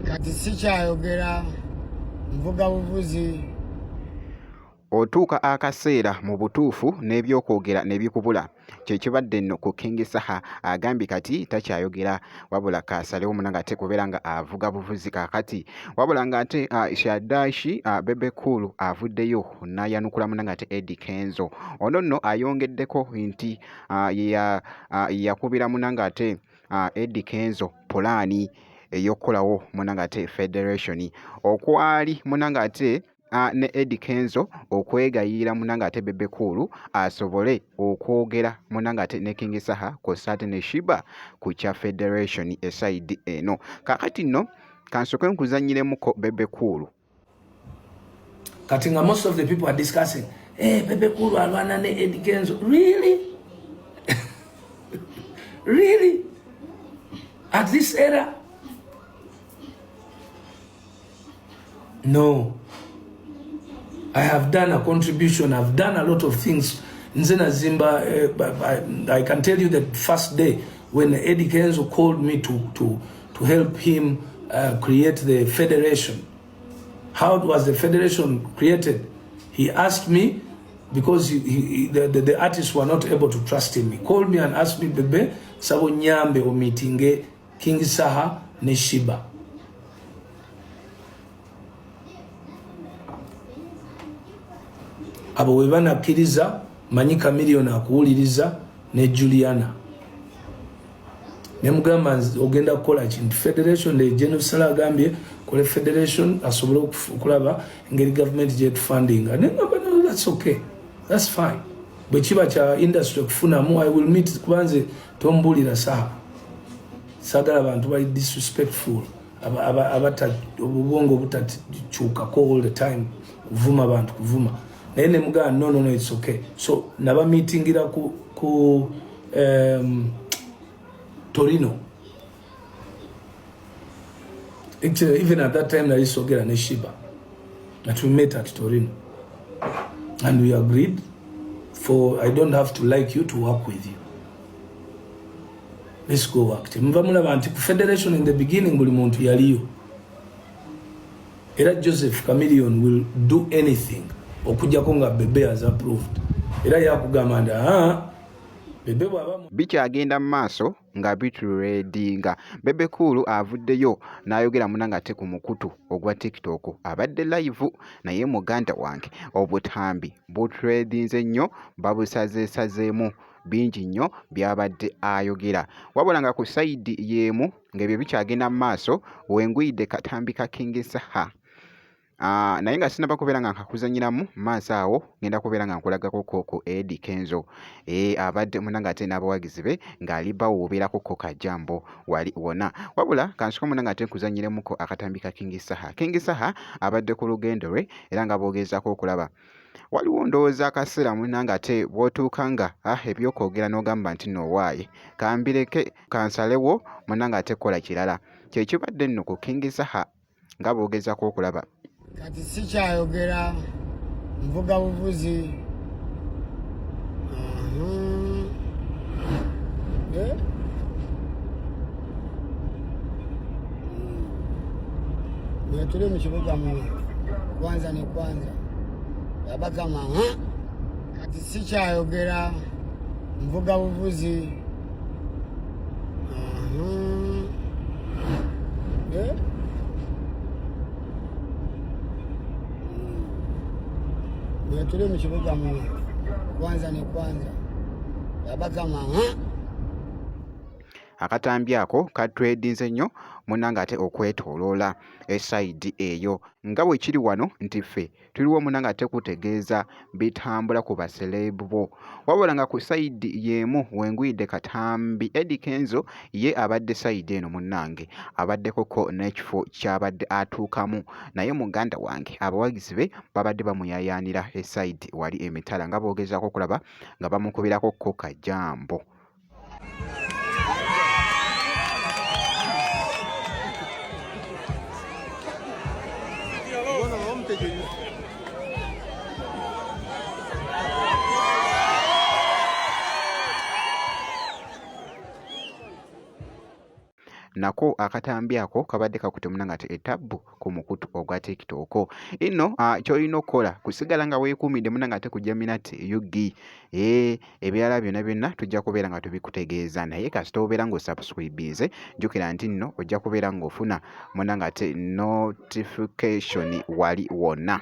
Kati sikyayogera, nvuga buvuzi. Otuuka akaseera mu butuufu n'ebyokwogera ne bikubula. Kye kibadde nno ku King Saha agambye kati takyayogera wabula kaasalewo munange ate kubeera nga avuga buvuzi kaakati. Wabula ng'ate Shadashi Bebe Cool avuddeyo n'ayanukula munange ate Eddy Kenzo. Ono nno ayongeddeko nti yakubira munange ate Eddy Kenzo pulaani ey'okukolawo munange ate federation okwali munange ate ne Eddy Kenzo okwegayirira munange ate Bebe Cool asobole okwogera munange ate ne King Saha kw'ossa ate ne Sheebah ku kya federation esayidi eno. Kaakati nno kansooke nkuzannyiremuko Bebe Cool. Kati nga most of the people are discussing, hey, Bebe Cool alwana ne Eddy Kenzo. Really? Really? At this era? No. I have done a contribution. I've done a lot of things. Nze nazimba, I can tell you the first day when Eddy Kenzo called me to help him create the federation. How was the federation created? He asked me, because the artists were not able to trust him. He called me and asked me, Bebe, sabo nyambe o meetinge King Saha ne Sheebah. Abo we banakkiriza, manyi Chameleone akuwuliriza ne Juliana. Ne mugamba ogenda kukola kintu federation, the General Salah agambye kole federation asobole okulaba engeri government gyetufundinga. Ne ngamba no, that's okay, that's fine. Bwe kiba kya industry okufunamu, I will meet, kuba nze tombulira Saha. Saagala abantu bali disrespectful, obubongo obutakyukako all the time, kuvuma abantu, kuvuma. Naye ne mugamba no, no, no, it's okay. So naba meetingira ku Torino. Actually, even at that time nali sogera ne Sheebah, that we met at Torino and we agreed for I don't have to like you to work with you. Let's go work. Muva mulaba nti ku federation in the beginning buli muntu yaliyo. Era Joseph Chameleone will do anything okujjako nga Bebe has approved. Era yakugamba nti, Bebe bw'aba mu- Bikyagenda mu maaso nga bituredinga. Bebe Cool avuddeyo n'ayogera munange ate ku mukutu ogwa TikTok abadde live, naye muganda wange obutambi butredinze nnyo, babusazeesazeemu bingi nnyo by'abadde ayogera. Wabula nga ku sayidi y'emu ng'ebyo bikyagenda mu maaso, wenguyidde katambi ka King Saha. Naye nga sinnaba kubeera nga nkakuzannyiramu maaso awo, ngenda kubeera nga nkulagako ko ku Eddy Kenzo. Abadde munange ate n'abawagizi be ng'ali bawuubirako ko kajambo wali wonna. Wabula kansooke munange ate nkuzannyiremuko akatambi ka King Saha. King Saha abadde ku lugendo lwe era nga boogezaako okulaba. Waliwo ndowooza akaseera munnange ate bw'otuuka nga ebyokwogera n'ogamba nti nno owaaye kambireke kansalewo munnange ate kola kirala. Kye kibadde nno ku King Saha nga boogezaako okulaba. Kati sikyayogera, nvuga buvuzi. Tuli mu kibuga muno, kwanza ne kwanza yabagamba, ha? Kati sikyayogera, nvuga buvuzi. Tuli mu kibuga muno, kwanza ne kwanza yabagamba, ha? Akatambi ako katredinze nnyo munnange ate okwetooloola esayidi eyo nga bwe kiri wano nti ffe tuliwo munnange ate kutegeeza bitambula ku basereebu bo. Wabula nga ku sayidi y'emu wenguyidde katambi Eddy Kenzo ye abadde sayidi eno munnange abaddeko ko n'ekifo ky'abadde atuukamu, naye muganda wange abawagizi be babadde bamuyaayaanira esayidi wali emitala nga boogezaako okulaba nga bamukubirako ko kajambo. Nako akatambi ako kabadde kakutte munange ate etabbu ku mukutu ogwa TikTok. Inno ky'olina okukola kusigala nga weekuumidde munange ate ku Jaminat UG. Ebirala byonna byonna tujja kubeera nga tubikutegeeza naye kasita obeera ng'osubscribinze jjukira nti nno ojja kubeera ng'ofuna munange ate notification wali wonna.